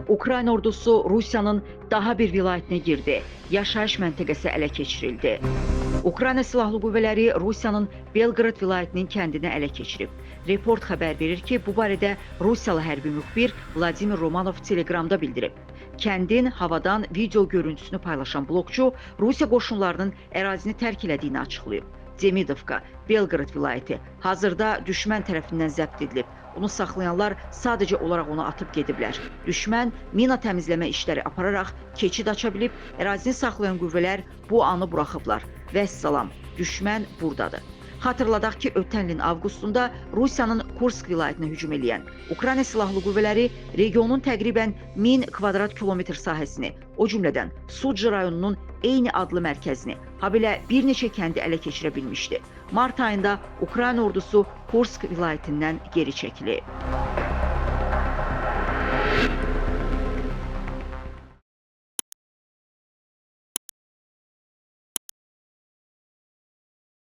Ukrayna ordusu Rusiyanın daha bir vilayətinə girdi. Yaşayış məntəqəsi ələ keçirildi. Ukrayna Silahlı Qüvvələri Rusiyanın Belqorod vilayətinin kəndini ələ keçirib. Report xəbər verir ki, bu barədə Rusiyalı hərbi müxbir Vladimir Romanov Telegramda bildirib. Kəndin havadan video görüntüsünü paylaşan blokçu Rusiya qoşunlarının ərazini tərk elədiyini açıqlayıb. Demidovka, Belqorod vilayəti hazırda düşmən tərəfindən zəbt edilib. Onu saxlayanlar sadəcə olaraq onu atıb gediblər. Düşmən mina təmizləmə işləri apararaq keçid aça bilib, ərazini saxlayan qüvvələr bu anı buraxıblar. Vəssalam, düşmən burdadır. Xatırladaq ki, ötən ilin avqustunda Rusiyanın Kursk vilayətinə hücum eləyən Ukrayna Silahlı Qüvvələri regionun təqribən 1000 kvadrat kilometr sahəsini, o cümlədən Suca rayonunun eyni adlı mərkəzini, habelə bir neçə kəndi ələ keçirə bilmişdi. Mart ayında Ukrayna ordusu Kursk vilayətindən geri çəkilib.